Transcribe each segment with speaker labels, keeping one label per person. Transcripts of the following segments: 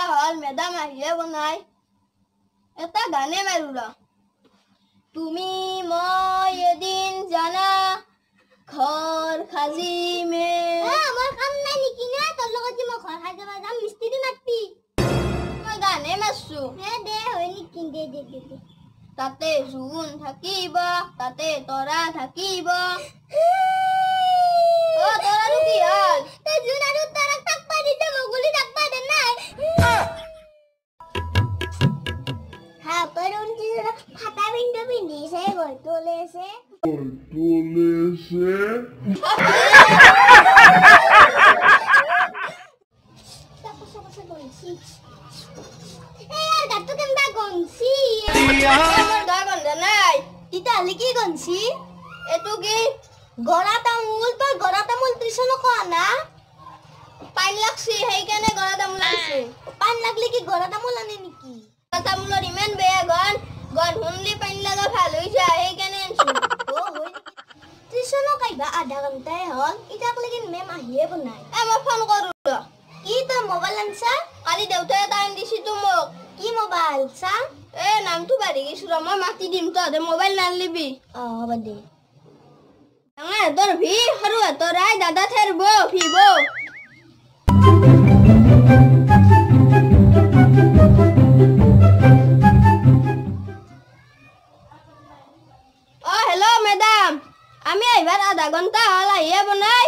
Speaker 1: ঘণ্টা হ'ল মেডাম আহিয়ে বনাই এটা গানে মাৰো ৰ। তুমি মই এদিন জানা ঘৰ সাজিমে।
Speaker 2: মোৰ কাম নাই নেকি না তোৰ লগত যে মই ঘৰ সাজিব যাম মিস্ত্ৰী মাতবি।
Speaker 1: মই গানে মাৰছো।
Speaker 2: দে হয় নেকি, দে দে দে দে।
Speaker 1: তাতে জোন থাকিব তাতে তৰা থাকিব। অ তৰাটো কি হ'ল?
Speaker 2: তই জোন আৰু তৰাক থাকবা দিছে, বগলী থাকবা দে নাই। হাতৰ ফাটা পিন্ধ পিন্ধিছে, ঘৰটো ওলাইছে। তেতিয়াহ'লে কি গনছি?
Speaker 1: এইটো কি
Speaker 2: গৰা তামোল? তই গৰা তামোল ত্ৰিশনো কোৱা না?
Speaker 1: পানী লাগছি সেইকাৰণে গৰা তামোল আনছি।
Speaker 2: পান লাগলে কি গৰা তামোল আনে নেকি?
Speaker 1: তামোলৰ ইমান বেয়া গন, গন শুনলি পানী লগা ভাল হৈ যায়, সেইকাৰণে আনছো।
Speaker 2: অ হয় নেকি? ত্ৰিশনক আহিবা আধা ঘণ্টাই হ'ল, ইতাক লেগিন মেম আহিয়ে বনাই।
Speaker 1: এ মই ফোন কৰো ৰ।
Speaker 2: কি তই মোবাইল আনছা?
Speaker 1: কালি দেউতাই এটা আনি দিছি তো মোক।
Speaker 2: কি মোবাইল চা?
Speaker 1: এ নামটো বাঢ়ি গৈছো ৰ, মই মাতি দিম, তহঁতে মোবাইল নানলিবি।
Speaker 2: অ হ'ব দে।
Speaker 1: ডাঙৰ হাতৰ ভি সৰু হাতৰ আই দাদা থেৰব ভিব। অ হেল্ল' মেডাম, আমি আহিবাৰ আধা ঘণ্টা হ'ল আহিয়ে বনাই।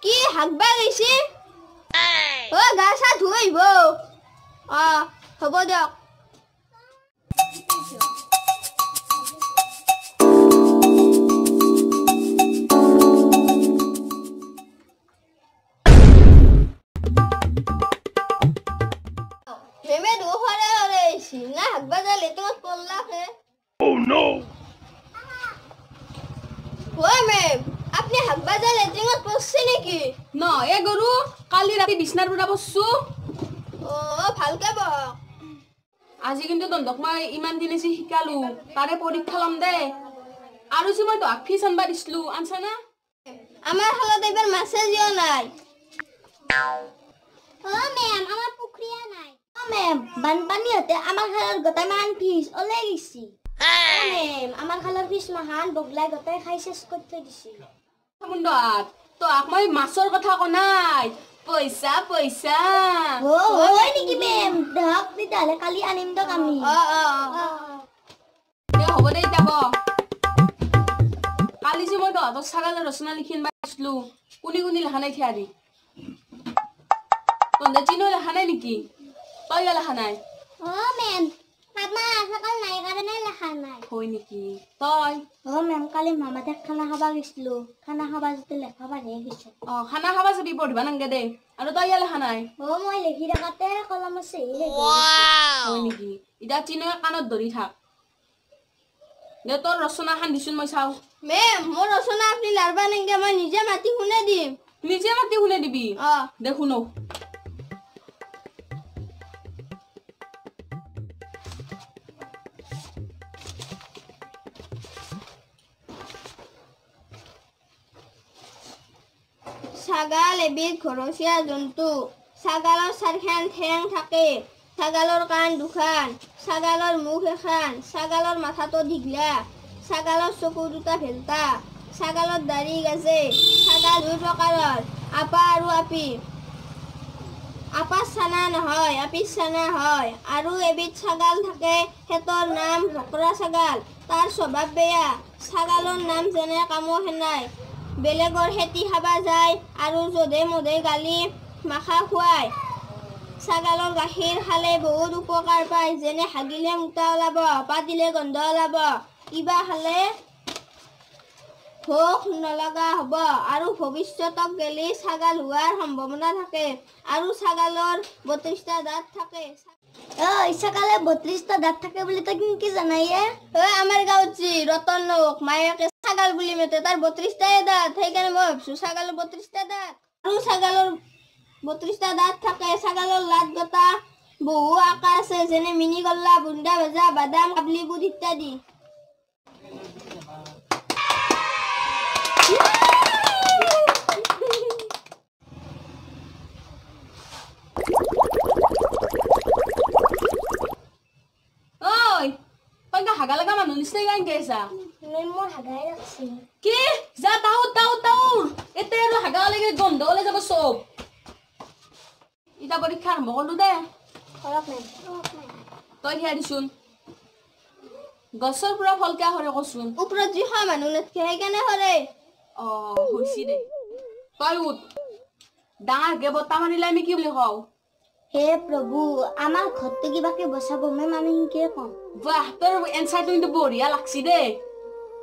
Speaker 1: কি হাগবা গৈছি? অ গা চা ধুই আহিব। অ হ'ব দিয়ক। মেমে দু সৰে সৰে আহিছি না হাগবা যায় লেট্ৰিনত পল্লাকে। ঐ মেম, আপনি হাগবা যায় লেট্ৰিনত পৰছি নেকি?
Speaker 3: ন এ গৰু, কালি ৰাতি বিছনাৰ পৰা পৰছো।
Speaker 1: অ ভালকে বহক।
Speaker 3: আজি কিন্তু তহঁতক মই ইমান দিনে যি শিকালো তাৰে পৰীক্ষা ল'ম দে। আৰু যে মই তহঁক ফিজ আনবা দিছিলো, আনছা না?
Speaker 1: আমাৰ খালত এইবাৰ মাছে জিয়া নাই।
Speaker 2: অ মেম, আমাৰ পুখুৰীয়া নাই। অ মেম, বানপানী হতে আমাৰ খালৰ গোটাই মান ফিজ ওলাই গৈছি। অ মেম, আমাৰ খালৰ ফিজ মাহান বগলাই গোটাই খাই চেচ কৰি থৈ দিছি।
Speaker 3: মুণ্ডাত তহঁক মই মাছৰ কথা কোৱা নাই, পইচা পইচা।
Speaker 2: অ হয় নেকি মেম? ধৰক তেতিয়াহ'লে কালি আনিম দক আমি।
Speaker 1: অ অ অ
Speaker 3: দে হ'ব দে এতিয়া ব। কালি যে মই তহঁতৰ ছাগালৰ ৰচনা লিখি আনবা দিছিলো, কোনে কোনে লেখা নাই থিয়াৰি? তহঁতে চিনো লেখা নাই নেকি? তই লেখা নাই?
Speaker 2: অ মেম, আমাৰ আজকাল নাই কাৰণে লেখা নাই।
Speaker 3: হয় নেকি? তই?
Speaker 2: অ মেম, কালি মামাতে খানা খাবা গৈছিলো, খানা খাবা যাতে লেখা বাঢ়ি গৈছে।
Speaker 3: অ খানা খাবা যাবি, পঢ়িবা নাংগে দে। আৰু তই লেখা নাই?
Speaker 2: অ মই লিখি থাকাতে কলমৰ চহী শেষ হৈ গৈছে।
Speaker 3: হয় নেকি? এতিয়া চিনোৱে কাণত ধৰি থাক দে, তোৰ ৰচনাখন দিচোন মই চাওঁ।
Speaker 1: মেম, মোৰ ৰচনা আপুনি লাৰবা নেংগে, মই নিজে মাতি শুনে দিম।
Speaker 3: নিজে মাতি শুনে দিবি?
Speaker 1: অ।
Speaker 3: দে শুনো।
Speaker 1: ছাগাল এবিধ ঘৰচীয়া জন্তু। ছাগালৰ চাৰিখন ঠেং থাকে। ছাগালৰ কাণ দুখন, ছাগালৰ মুখ এখন, ছাগালৰ মাথাটো দীঘলা, ছাগালৰ চকু দুটা ভেলটা, ছাগালৰ দাড়ি গাজে। ছাগাল দুই প্ৰকাৰৰ, আপা আৰু আপি। আপাৰ চানা নহয়, আপিৰ চানা হয়। আৰু এবিধ ছাগাল থাকে, সেইটোৰ নাম ভকৰা ছাগাল। তাৰ স্বভাৱ বেয়া। ছাগালৰ নাম যেনে কামো সেনাই। বেলেগৰ খেতি খাবা যায় আৰু যধে মধে গালি মাখা খুৱায়। ছাগালৰ গাখীৰ খালে বহুত উপকাৰ পায়, যেনে হাগিলে মুতা ওলাব, পাতিলে গন্ধ ওলাব, কিবা খালে ভোক নলগা হ'ব আৰু ভৱিষ্যতক গেলি ছাগাল হোৱাৰ সম্ভাৱনা থাকে। আৰু ছাগালৰ 32টা দাঁত থাকে।
Speaker 2: অ ছাগালে 32টা দাঁত থাকে বুলি তই কেনকে জানাই এ?
Speaker 1: ঐ আমাৰ গাঁৱত যি ৰতন লোক মায়েকে ছাগাল বুলি মাতে, তাৰ 32টাই দাঁত, সেইকাৰণে মই ভাবছো ছাগালৰ 32টা দাঁত। আৰু ছাগালৰ 32টা দাঁত থাকে। ছাগালৰ লাত গটা বহু আকাৰ আছে, যেনে মিনি গল্লা, বুন্দা ভজা, বাদাম, কাবলি বুট ইত্যাদি।
Speaker 3: এনেকে হাগা লগা মানুহ নিচিনা কেনকে আছা?
Speaker 2: মেম, মোৰ হাগাই লাগছি।
Speaker 3: কি? যা, তাউৰ তাউৰ তাউৰ। এতিয়া আৰু হাগা লাগে, গন্ধ ওলাই যাব চব। ইতা পৰীক্ষা আৰম্ভ কৰলো দে।
Speaker 2: কৰক মেম।
Speaker 3: তই থিয়া দিচোন, গছৰ পৰা ফল কিয় সৰে কচোন?
Speaker 1: ওপৰত যি খোৱা মানুহ নাথাকে, সেইকাৰণে সৰে।
Speaker 3: অ, হৈছি দে। তই উঠ। ডাঙৰকে বতাহ মাৰিলে আমি কি বুলি কওঁ?
Speaker 2: হে প্ৰভু, আমাৰ ঘৰটো কিবাকে বচাব মেম, আমি সেনকে কওঁ।
Speaker 3: বাহ, তোৰ এনচাৰটো কিন্তু বঢ়িয়া লাগছি দেই।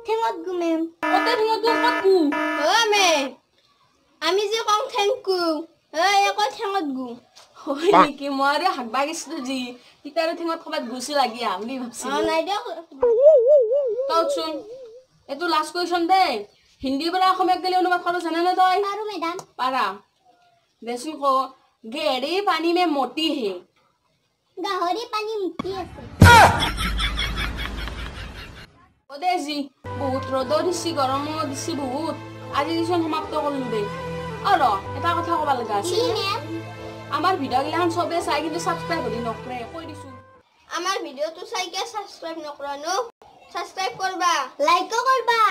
Speaker 2: ঠেঙত গু মেম।
Speaker 3: কতে ঠেঙত গু? ক'ত গু?
Speaker 1: অ মেম, আমি যে কওঁ thank U, এই আকৌ ঠেঙত গু।
Speaker 3: হয় নেকি? মই আৰু হাগবা গেছিলো যি, তেতিয়া আৰু ঠেঙত ক'ৰবাত গুচি লাগি আহা বুলি ভাবছিলো।
Speaker 1: নাই দিয়ক।
Speaker 3: তই উঠচোন। এইটো লাষ্ট কুৱেশ্যন দেই। হিন্দীৰ পৰা অসমীয়াত গেলি অনুবাদ কৰিব জানে নে তই?
Speaker 2: পাৰো মেডাম।
Speaker 3: পাৰা? দেচোন ক, गहरे पानी में मोती है।
Speaker 2: গাহৰি পানী মুতি আছে।
Speaker 3: অ দে জি, বহুত ৰ'দো দিছি, গৰমো দিছি বহুত। আজি দিচোন সমাপ্ত কৰিলো দে। অ ৰ, এটা কথা ক'ব লগা আছে।
Speaker 2: কি মেম?
Speaker 3: আমাৰ ভিডিঅ' গিলাখান চবে চাই, কিন্তু ছাবস্ক্ৰাইব হ'লি নকৰে। কৈ দিছো।
Speaker 1: আমাৰ ভিডিঅ'টো চাই কিয় ছাবস্ক্ৰাইব নকৰা নো? ছাবস্ক্ৰাইব কৰবা।
Speaker 2: লাইকো কৰবা।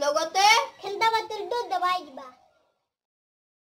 Speaker 1: লগতে
Speaker 2: ঘণ্টা বাটনটো দবাই দিবা।